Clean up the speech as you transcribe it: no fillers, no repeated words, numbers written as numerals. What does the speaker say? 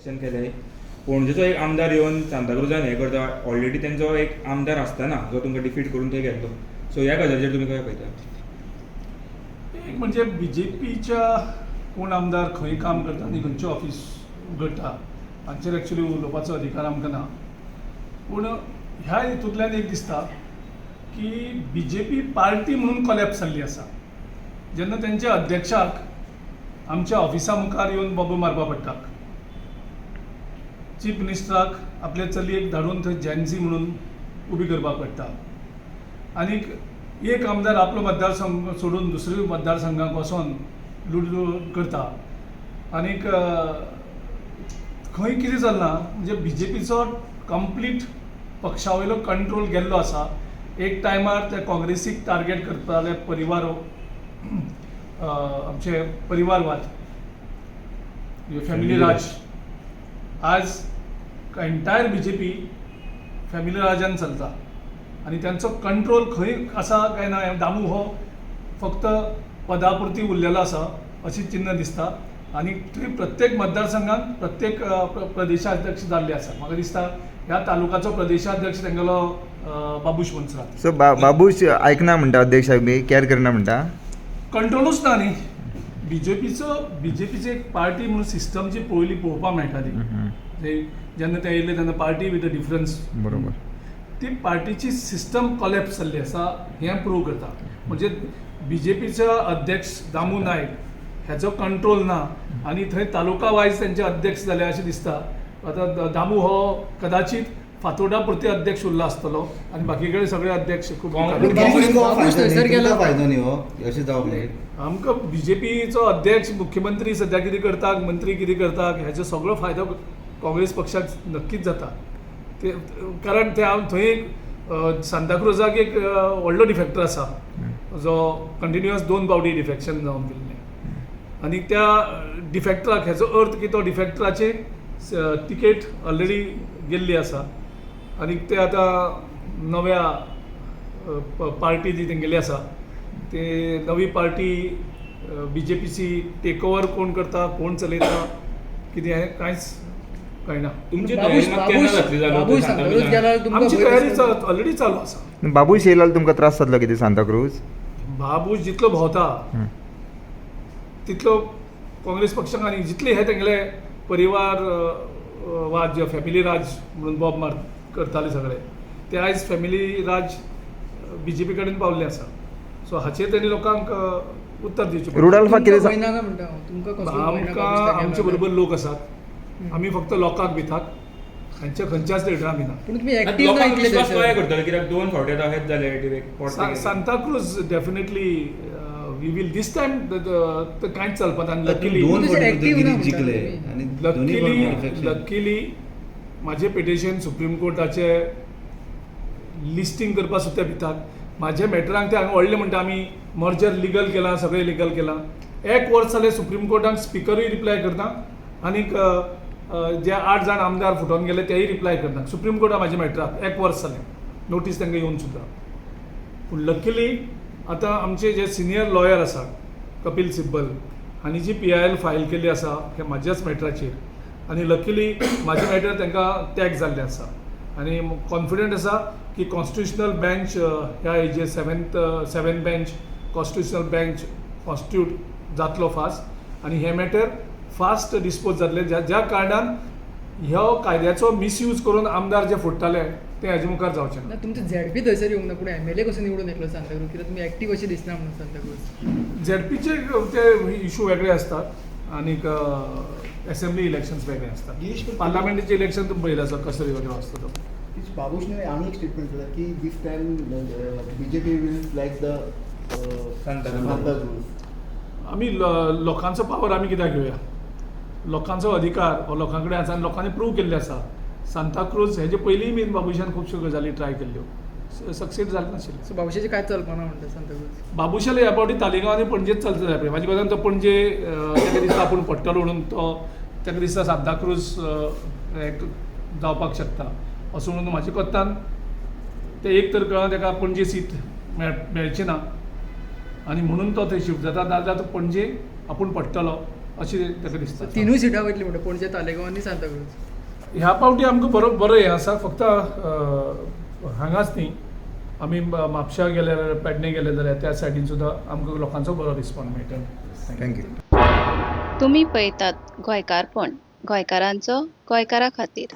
Election केलें, पणजेचो एक आमदार येवन सांताक्रुजान हें करता. ऑलरेडी तेंचो एक आमदार आसतना जो तुमकां डिफीट करून थंय गेल्लो. सो ह्या गजालीचेर तुमी कशें पळयता? एक म्हणजे बीजेपीच्या कोण आमदार खंय काम करता आनी खंयचें ऑफीस उगडटा हांचेर एक्चुली उलोवपाचो अधिकार आमकां ना. पूण ह्या हितूंतल्यान एक दिसता की बीजेपी पार्टी म्हणून कोलॅप्स जाल्ली आसा. जेन्ना तेंच्या अध्यक्षाक आमच्या ऑफिसा मुखार येवन बोबो मारपा पडटा, चीफ मिनिस्टराक आपले चलयेक धाडून थंय जेनझी म्हणून उबी करपाक पडटा, आनीक एक आमदार आपलो मतदारसंघ सोडून दुसऱ्या मतदारसंघाक वचोन लुडलूड करता, आनीक खंय कितें चल्लां म्हणजे बीजेपीचो कंप्लीट पक्षा वयलो कंट्रोल गेल्लो आसा. एक टायमार ते काँग्रेसीक टार्गेट करताले, परिवार, आमचे परिवारवाद, फॅमिली राज. आज एंटायर बीजेपी फॅमिली राजान चलता आनी तेंचो कंट्रोल खंय आसा काय ना. दामू हो फक्त पदा पुरती उरलेलो आसा अशी चिन्न दिसता आनी थंय प्रत्येक मतदारसंघात प्रत्येक प्रदेशाध्यक्ष जाल्ले आसा. म्हाका दिसता ह्या तालुकाचो प्रदेशाध्यक्ष तेंगेलो बाबूश मोन्सेरात. सो बाबूश आयकना म्हणटा, अध्यक्षाक बी कॅर करना म्हणटा. कंट्रोलूच ना न्ही बीजेपीचो. बीजेपीची एक पार्टी म्हणून सिस्टम जी पळयली, पळोवपाक मेळटाली ते जेन्ना ते येयले तेन्ना पार्टी विथ अ डिफरन्स. ती पार्टीची सिस्टम कॉलॅप्स जाल्ली आसा हें प्रूव करता. म्हणजे बीजेपीचो अध्यक्ष दामू नायक हेचो कंट्रोल ना आनी थंय तालुका वायज तेंचे अध्यक्ष जाले अशें दिसता. आतां दामू हो कदाचित फातोर्डा पुरते अध्यक्ष उरला आसतलो आनी बाकी कडेन सगळे अध्यक्ष खूब काँग्रेस- गिरीश बाबूश फायदो थंयसर न्ही, गेला. तुमकां फायदो न्ही हो अशें जावप न्ही. आमकां बीजेपीचो अध्यक्ष, मुख्यमंत्री सद्या कितें करता, मंत्री कितें करता हेचो सगळो फायदो काँग्रेस पक्षाक नक्कीच जाता. ते कारण ते हांव थंय एक सांताक्रुजाक एक व्हडलो डिफेक्टर आसा जो कंटिन्युअस दोन फावटी डिफेक्शन जावन गेल्लें आनी त्या डिफेक्टराक, हेचो अर्थ की तो डिफेक्टराचे तिकेट ऑलरेडी गेल्ली आसा आनी ते आतां नव्या पार्टी जी तेंगेली आसा, ते नवी पार्टी बीजेपीची टेक ओवर कोण करता, कोण चलयता, कितें हें कांयच कळना. तुमची तयारी मात केन्ना जातली जालो बाबूश सांताक्रूज गेला तुमकां आमची भंय तयारी दिसता? ऑलरेडी चालू आसा. बाबूश येयलो जाल्यार तुमकां त्रास जातलो कितें सांताक्रूज? बाबूश जितलो भोंवता तितलो काँग्रेस पक्षाक आनी जितले हे तेंगेले परिवार वाद जे फॅमिली राज म्हणून बोब मार करताले सगळे, ते आयज फॅमिली राज बीजेपी कडेन पावल्ले आसा. सो हाचेर तेणी लोकांक उत्तर दिवचें पडटलें. रुडाल्फाक तुमकां कितें भंय नाका म्हणटा हांव. तुमकां कसलो भंय ना आमकां बाबूश आमचे गेला बरोबर लोक आसात. आमी फक्त लोकांक भितात, खंयच्या खंयच्याच लिडरांक भिना. पूण तुमी एक्टीव ना लोकांक इतले विश्वास थंयसर. कशें करतले? कित्याक दोन फावटी आतां हेच जाले. Santa Cruz definitely we will this time. कांयच चलपाना आनी लकीली दोन तशें फावटी active ना गिरीश म्हणटा जिखले तुमी. आनी दोन्ही फावटी लकीली defection. Luckily म्हाजें पिटिशन सुप्रीम कोर्टाचे लिस्टींग करपा सुद्दां भितात. म्हाज्या मॅटरांक ते हांगा व्हडलें म्हणटा, आमी मर्जर लिगल केलां, सगळें लिगल केलां. एक वर्स जालें, सुप्रीम कोर्टान स्पिकरूय रिप्लाय करना आनीक जे आठ जाण आमदार फुटोवन गेले तेय रिप्लाय करना सुप्रीम कोर्टान म्हाज्या मॅटराक. एक वर्स जालें नोटीस तांकां येवन सुद्दां. पूण लकीली आतां आमचे जे सिनियर लॉयर आसा कपील सिब्बल हांणी जी पीआयएल फायल केल्ली आसा हे म्हाज्याच मॅटराचेर आनी लकीली म्हाजें मॅटर तांकां टॅग जाल्लें आसा आनी कॉन्फिडंट आसा की कॉन्स्टिट्युशनल बेंच ह्या हेजेर seventh seven bench constitutional bench constitute जातलो फास्ट आनी हें मॅटर फास्ट डिस्पोज जातलें, ज्या ज्या कारणान ह्या कायद्याचो मिसयूज करून आमदार जे फुट्टाले ते हेजे मुखार जावचे ना. ना, तुमचें झेडपी थंयसर येवंक ना, पूण एमएलए कसो निवडून येतलो सांताक्रूज? कित्याक तुमी एक्टीव अशें दिसना म्हणून सांताक्रूज. झेडपीचे ते इशू वेगळे असतात आनीक एसेंब्ली इलेक्शन्स वेगळे असतात. गिरीश, पण- पार्लमेंटाचे इलेक्शन तुमी पळयलें आसा कसो वेगळो आसता तो. बाबूशने आनी एक स्टेटमेंट केलं की this time BJP will like the Santacruz. Santacruz. आमी लोकांचो पावर आमी कित्याक घेवया? लोकांचो अधिकार हो लोकां कडेन आसा आनी लोकांनी प्रूव केल्लें आसा. सांताक्रूज हेजे पयलींय बीन बाबूशान खुबश्यो गजाली ट्राय केल्ल्यो, सक्सेस जालें नाशिल्लें. सो बाबूशाचें कांयच चलपाना म्हणटा सांताक्रूज? बाबूशाले ह्या फावटी तालिगांव आनी पणजेच चलता जाय. म्हाजे कोतान तो पणजे ताका दिसता आपूण पडटलो म्हणून, तो ताका दिसता सांताक्रूज एक जावपाक शकता असो म्हणून. म्हाजे कोत्तान ते एक तर कळना, ताका पणजे सीट मेळची ना आनी म्हणून तो थंय शिफ्ट जाता, नाजाल्यार तो पणजे आपूण पडटलो. अशें ताका दिसता. तिनूय सिटां वयतली म्हणटा, पणजे, तालेगांव आनी सांताक्रूज. ह्या पावटी आमकां बरो बरो हें आसा. फक्त हांगाच न्ही, आमी म्हापशा गेले जाल्यार, पेडणे गेले जाल्यार त्या सायडीन सुद्दां आमकां लोकांचो बरो रिस्पोन्स मेळटा. Thank you. तुमी पळयतात गोंयकारपण, गोंयकारांचो गोंयकारा खातीर.